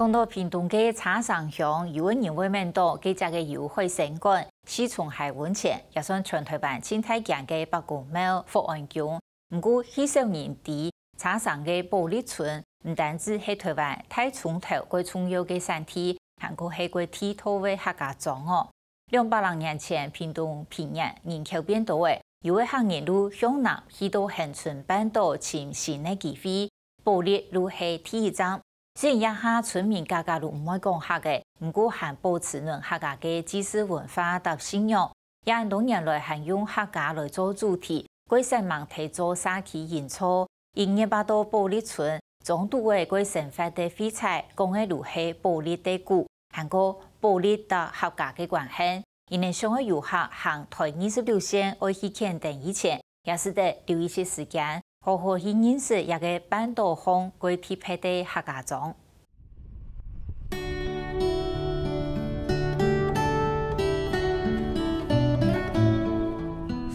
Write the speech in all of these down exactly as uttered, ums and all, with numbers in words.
講到屏東个車城鄉，有个人會愐到該跡个有海生館、四重溪溫泉，也算全臺灣盡大間个伯公廟福安宮。毋過，較少人知，車城个保力村毋單止係臺灣大蔥頭蓋重要个產地，還過係蓋地道个客家庄哦。 兩百零年前，屏東平原人口變多了，有个客人就向南去到恆春半島尋新个機會，保力就係第一站。雖然這下村民家家都毋會講客了，毋過還保持等客家个祭祀文化搭信仰，也恁多年來還用客家來做主題，過煞猛地做社區營造。 一月八到保力村，庄肚仔過生活个廢柴，講个就係保力个古，還過保力搭客家个關係。因為想愛遊客行台二十六線愛去墾丁以前，也使得留一息時間，好好去認識這个半島項過特別个客家庄。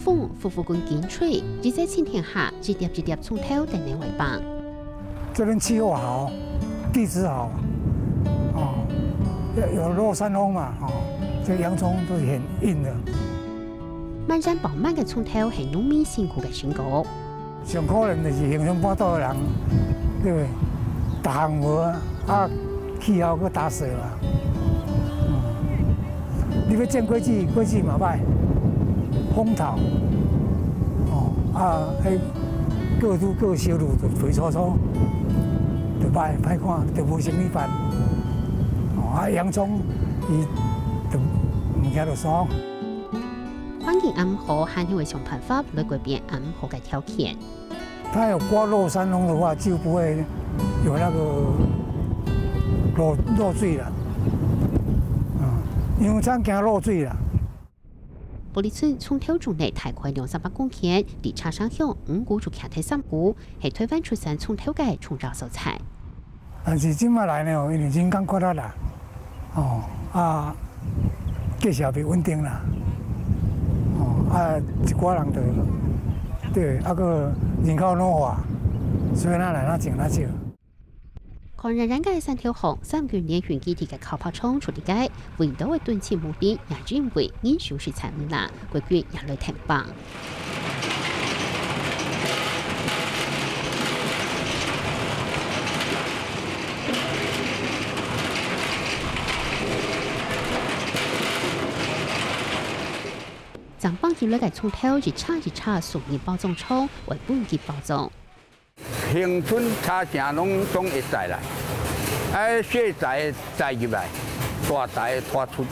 風呼呼滾緊吹，一隻晴天下，一粒一粒蔥頭等等會放。這邊氣候好，地質好，哦，有，有落山風嘛，哦，這洋蔥都很硬的。滿山飽滿个蔥頭係農民辛苦个成果。 上可憐就是行船半島个人，對毋對？逐項無啊，啊，氣候閣打水嘛。嗯，你欲種果子，果子嘛歹，風頭，哦，啊，彼個都，個銷路就肥粗粗，就歹，歹看，就無生理辦。哦，啊，洋蔥伊就毋曉得爽。 環境恁好，還係會想辦法來改變恁好个條件。它有刮落山風的話，就不會有那個落，落水了。嗯，因為這樣驚落水了。保力村蔥頭種了大概兩三百公頃，佇車城鄉五股就徛在三股，係臺灣出產蔥頭个重要所在。 但是這馬來呢，因為人工較闊啦，哦，啊，價錢也袂穩定啦，哦，啊，一寡人就，對，啊，个人口老化，所以咱來咱種咱少。看遠遠个山頭項，三個年運基地个烤肉廠出來个，味道个燉青木丁，也因為人手實在毋罅，規矩也來停放。 正放入來个蔥頭一車一車送入包裝廠，會分級包裝。恆春車城攏總會載來，啊，細載 載入來，大台拖出，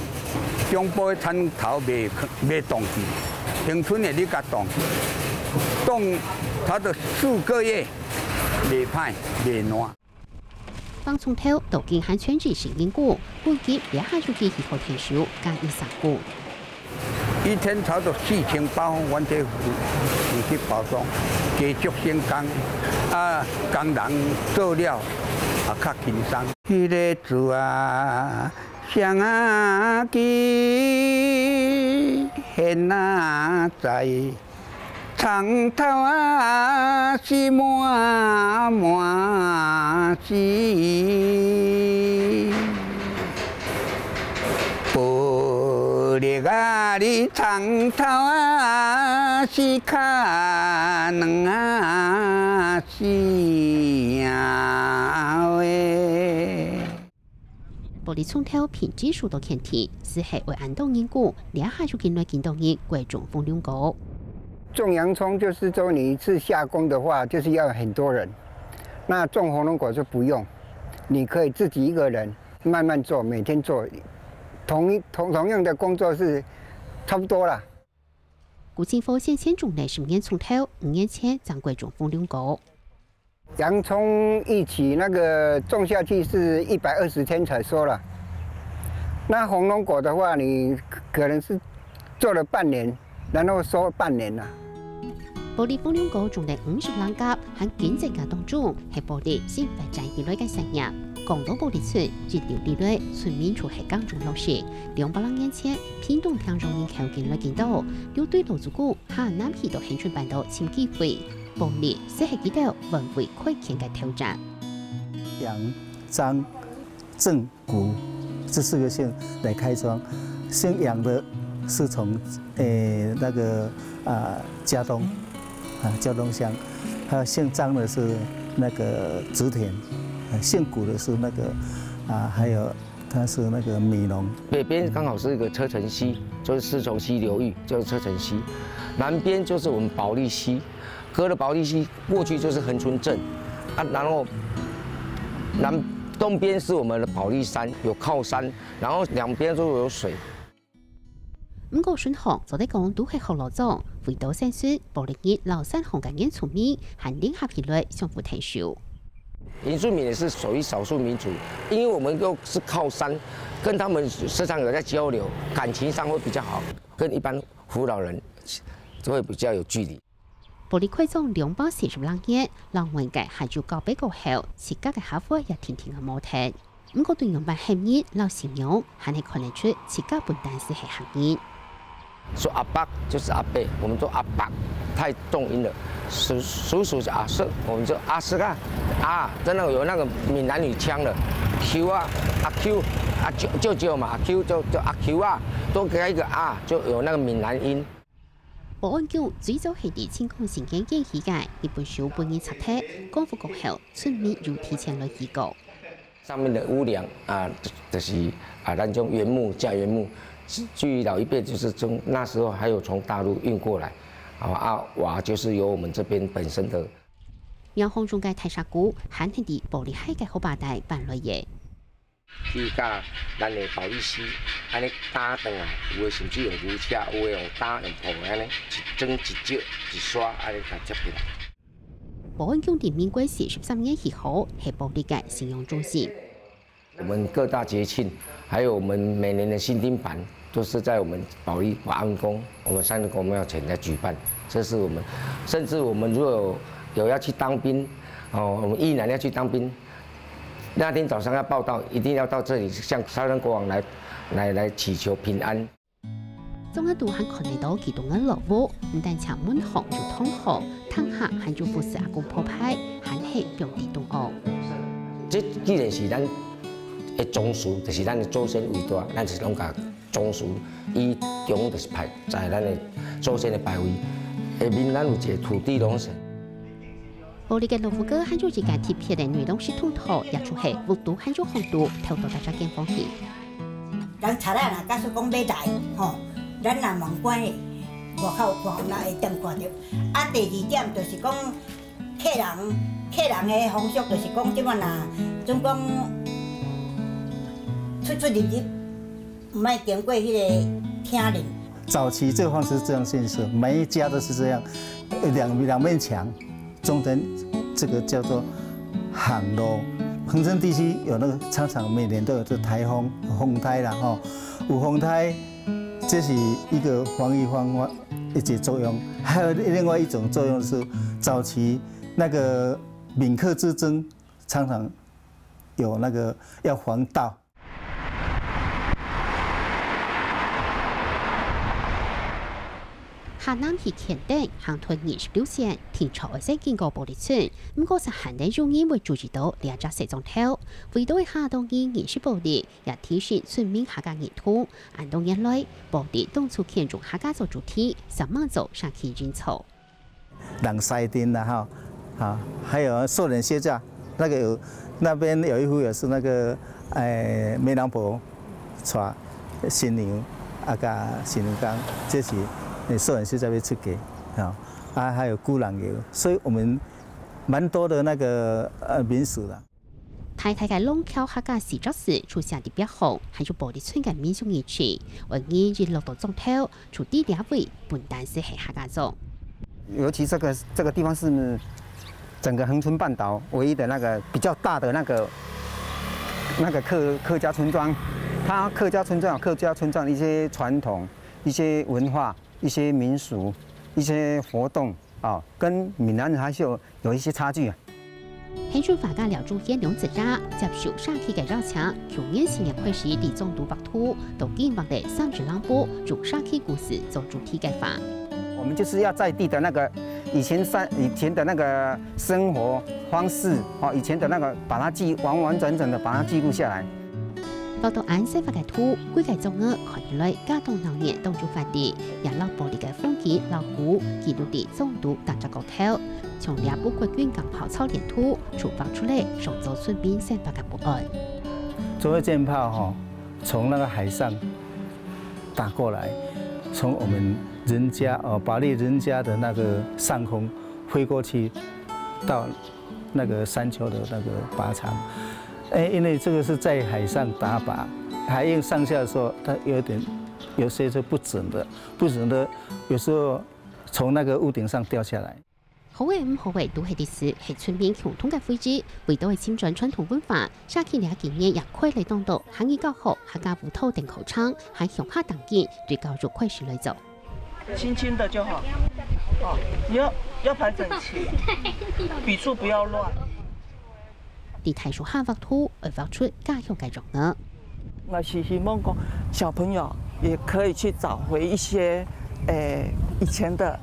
中部个田頭袂，袂凍去，恆春个你共凍去，凍差不多四個月，袂歹，袂爛。放蔥頭到今還存一息因故，分級這下就去好𢯭手，加一三股。 一天差不多四千包，阮這負，負責包裝，加足辛苦，啊，工人做了也較輕鬆。彼个豬啊，雙仔雞，現仔在，蔥頭啊，是滿滿是。 保力啊，你蔥頭啊，是較軟啊，是啊喂。保力蔥頭品質受到肯定，斯係為恁多人講，這下就緊來緊多人過中風龍哥。種洋蔥就是說你一次下工的話，就是要很多人。那種紅龍果就不用，你可以自己一個人 慢慢做，每天做，同一，同，同樣的工作是差不多啦。古晉富先前種了十年蔥頭，五年前正過中風龍哥。洋蔥一起那個種下去是一百二十天才收了，那紅龍果的話，你可能是做了半年， 然後收半年啦。保力風龍哥種了五十零甲，還緊增加當中，係保力新發展起來个產業。講到保力村，一流地段，村民就係耕種落實。兩百零年前，屏東平常人口緊來緊多，又對老祖公下南去到恆春半島尋機會，保力斯係佢兜換位開墾个挑戰。洋蔥正、古这四个姓来开庄。姓杨的是从，诶，那个，啊，佳冬，啊，佳冬乡，还有姓张的是那个植田，啊，姓古的是那个，啊，还有他是那个米农。北边刚好是一个车城溪，就是四重溪流域，就是车城溪。南边就是我们保利溪，隔了保利溪过去就是恒春镇，啊，然后南，东边是我们的保利山，有靠山，然后两边都有水。 毋過順風做得講都係好老庄，為著生存，保利人摎山項个原住民還聯合起來相互𢯭手。原住民也是屬於少數民族，因為我們又是靠山，跟他們時常有在交流，感情上會比較好，跟一般福佬人會比較有距離。 保利開庄兩百四十零年，老門个還有交陪過後，自家个客話也定定个無忒。毋過對仰般喊人摎形容，還係看得出自家本旦斯係客人。說阿伯就是阿伯，我們說阿伯太重音了。叔，叔叔是阿叔，我們就阿叔啊，啊，真的有那個閩南語腔了。舅啊，阿舅，啊，舅，舅舅嘛，阿舅就，就阿舅啊，多加一個啊，就有那個閩南音。 保安宮最早係在清光年間建起个，日本時分人拆忒，光復過後，村民又提前來起過。上面的屋梁啊，就是啊，那種原木，架原木，據老一輩就是從那時候還有從大陸運過來，啊，啊，瓦就是由我們這邊本身的。廟方中个大石鼓，還係在保利溪个河壩底搬來个。 去到咱的保利溪，按呢擔轉來，有的甚至用牛車，有的用擔、用抱的按呢，一庄一石、一沙按呢共接起來。保安宮在民國四十三年起好，係保利个信仰中心。我們各大節慶，還有我們每年的新丁盤，都是在我們保利保安宮，我們三個宮廟前在舉辦。這是我們，甚至我們如果有，有要去當兵，哦，我們役男要去當兵， 那天早上要報到，一定要到這裡向燒山國王來，來，來祈求平安。庄仔肚還看得到幾多間老屋，毋單淨門項有堂號，堂下還有服侍阿公破牌，還係放在中央。這既然是咱的宗祠，就是咱的祖先位大，咱是攏共 宗祠，伊中就是牌，在咱的祖先的牌位，下面咱有一个土地龍神。保利个老屋閣還有一个特別个內容係通道，也就係屋肚還有巷肚，透到大家間房去。人賊仔若假使講欲來，吼，咱若門關的，外口看若會當看著。啊，第二點就是講， 客人，客人的風俗就是講，這馬若準講出出入入，毋愛經過彼个廳裡。早期這个方式是這樣建設，每一家都是這樣，呃，兩，兩面牆，中間這個叫做巷路。恆春地區有那個常常每年都有這颱風、風颱啦，吼，有風颱，這是一個防禦方法。 一个作用。還有另外一種作用是，早期那個閩客之爭，常常有那個要防盜。下南去墾丁，行到二十六線，停車愛先經過保利村，毋過煞還係有人會注意到這隻細庄頭，為著愛下到人認識保利，也提醒村民客家認同。恁多年來，保利當初墾種客家做主題，煞吂做社區營造。 人西鎮啦，哈，啊，還有少年小姐，那個有，那邊有一幅也是那個，欸，媒人婆帶新娘啊，佮新娘公，這是少年小姐欲出嫁，啊，啊，還有牯人窯，所以我們蠻多的那個，呃，民俗啦。 大大个礱橋客家四隻字就寫在壁項，還有保利村个民俗儀式，愛人一落到庄頭，就知這位本旦斯係客家庄。尤其這個，這個地方是整個恆春半島唯一的那個比較大的那個，那個客，客家村莊。它客家村莊有客家村莊的一些傳統、一些文化、一些民俗、一些活動啊，跟閩南人還是有，有一些差距啊。 恆春畫家廖仲賢兩子爺接受社區个邀請，舊年四月開始在庄肚畫圖，到今畫了三十零部，用社區故事做主題个畫。我們就是要在地的那個以前生，以前的那個生活方式，哦，以前的那個把它記，完完整整的把它記錄下來。落到恁生活个肚，歸個庄仔看起來家當鬧熱，當有活力，也摎玻璃个風景摎古記錄在莊肚打隻角頭。像這部國軍鋼炮操練圖，就畫出來上早村民生活个不安。中越艦炮吼，從那個海上打過來，從我們人家，呃，保利人家的那個上空飛過去，到那個山丘的那個靶場。哎，因為這個是在海上打靶，海燕上下的時候，牠有點，有些是不準的，不準的，有時候從那個屋頂上掉下來。好个毋好个，都係歷史，係村民共同个回憶，為著愛尋轉傳統文化，社區這幾年也開了當多客語教學、客家舞蹈等課程，還鄉下當今對教育開始來做。 輕輕的就好。哦，你要，要排整齊，筆觸不要亂。在大樹下畫圖，愛畫出家鄉个樣仔。我是希望講，小朋友也可以去找回一些，誒，以前的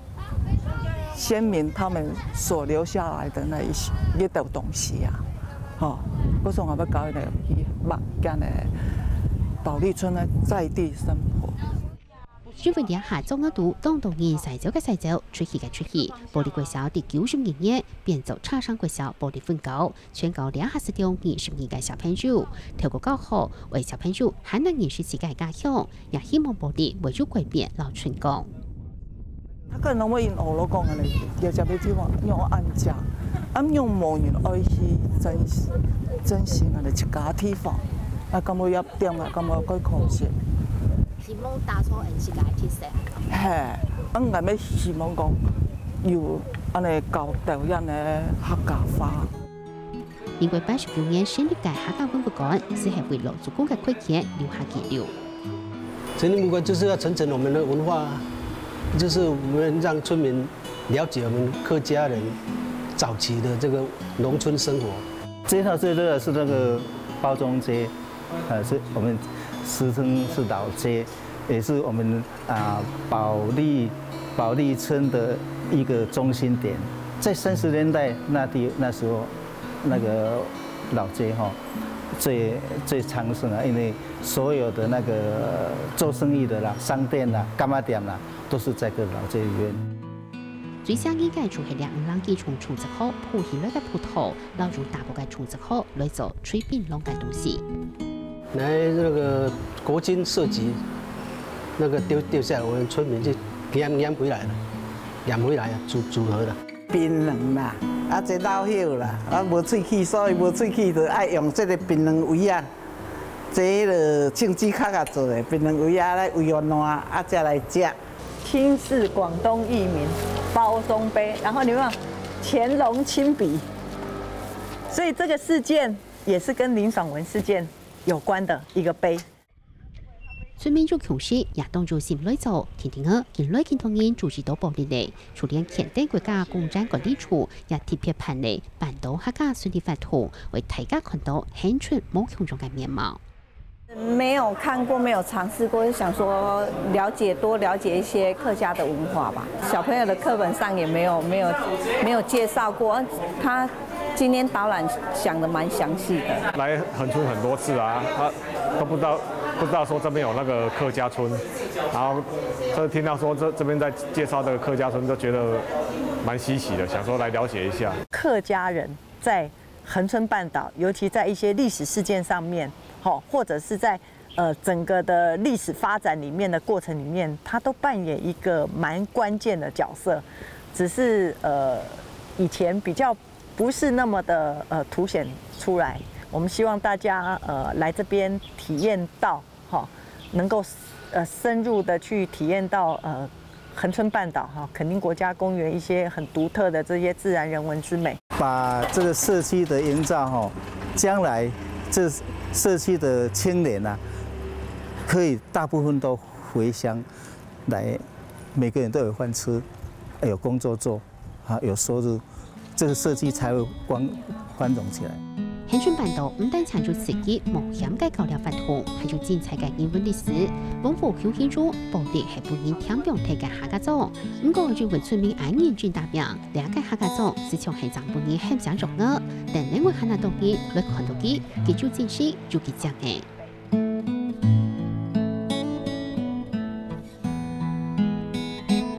先民他們所留下來的那一些，一兜東西啊。吼，故所我欲教佢等去畫，恁呢，保利村的在地生活。 因為這下庄仔肚當多人徙走个徙走，出去个出去，保利國小在九十二年變做茶城國小保利分校，全校這下有二十二個小朋友。透過教學，為小朋友還能認識自家个家鄉，也希望保利會有改變摎成功。他可能會用學老講个咧，了解个地方用安家，啊用無人愛去珍惜，珍惜俺个自家地方，啊感覺也點啊，感覺蓋可惜。 希望打造𠊎自家个特色。嘿，啊，𠊎也希望講有恁呢高調樣个客家話。民國八十九年成立个客家文物館，就係為老祖公个開墾留下記錄。成立文物館就是要傳承我們的文化啊，就是我們讓村民了解我們客家人早期的這個農村生活。這一套最熱的是那個包中街， 呃，是我們俗稱是老街，也是我們，啊，保利，保利村的一個中心點。在三十年代那地，那時候，那個老街吼，最，最昌盛啊，因為所有的那個做生意的啦、商店啦、柑仔店啦，都是在這個老街裡面。最吸引个就係這五零幾叢松子樹鋪起來个葡萄，摎用打破个松子樹來做最檳榔个東西。 來那個國軍射擊，那個丟，丟下來，我們村民就拈，拈回來了，拈回來啊，組，組合的。檳榔啦，啊，這老葉啦，啊，無喙齒，所以無喙齒就愛用這個檳榔圍啊。這個種子殼啊做的檳榔圍啊，來圍予爛，啊，才來食。輕視廣東義民，包中杯，然後你有沒有乾隆親筆？所以這個事件 也是跟林爽文事件有關的一個碑。村民有共識，也當有心來做，定定仔，近來更多人注意到保利咧。就連前代國家公園管理處也特別辦咧，辦桌客家春日活動，為大家看到恆春無共樣个面貌。沒有看過，沒有嘗試過，就想說了解，多了解一些客家的文化吧。小朋友的課本上也沒有，沒有，沒有介紹過，他 今天導覽想得蠻詳細的。來恆春很多次啊，啊，都不知道，不知道說這邊有那個客家村，然後這聽到說這，這邊在介紹這個客家村，就覺得蠻稀奇的，想說來了解一下。客家人在恆春半島，尤其在一些歷史事件上面，吼，或者是在，呃，整個的歷史發展裡面的過程裡面，他都扮演一個蠻關鍵的角色。只是，呃，以前比較 不是那麼的，呃，凸顯出來。我們希望大家，呃，來這邊體驗到，吼，能夠，呃，深入地去體驗到，呃，恆春半島，哈，墾丁國家公園一些很獨特的這些自然人文之美。把這個社區的營造，吼，將來這社區的青年啊，可以大部分都回鄉來，每個人都有飯吃，有工作做。 啊，有收入，這個社區才會光，繁榮起來。恆春半島毋單淨有刺激冒險个搞料活動，還有精彩个人文歷史。文化有形中，保利係分人添亮頭个客家庄。毋過，因為村民恁認真打拚，這個客家庄就像係正分人喊聲樣仔，等另外還有多人來看到佢，佢就真實有佢靚个。